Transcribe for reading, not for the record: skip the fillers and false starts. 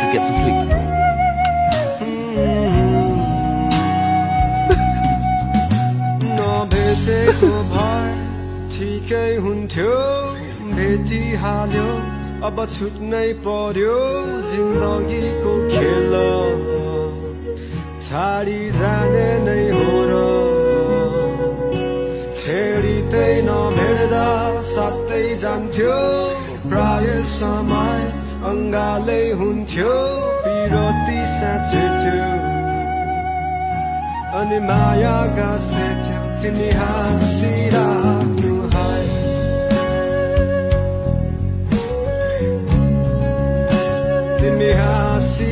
should get some sleep. भेटेको भए ठिकै हुन्थ्यो भेटिहाल्यो अब छुट्नै पर्यो जिन्दगीको खेल छाडी जाने नै हो र छेडिँदै नभेट्दा साथै जान्थ्यो प्राय समय अङ्गालै हुन्थ्यो पिरोती साँच्थ्यो अनि माया गाँसेथ्यो तिमी हाँसिराख्नु है तिमी हाँसी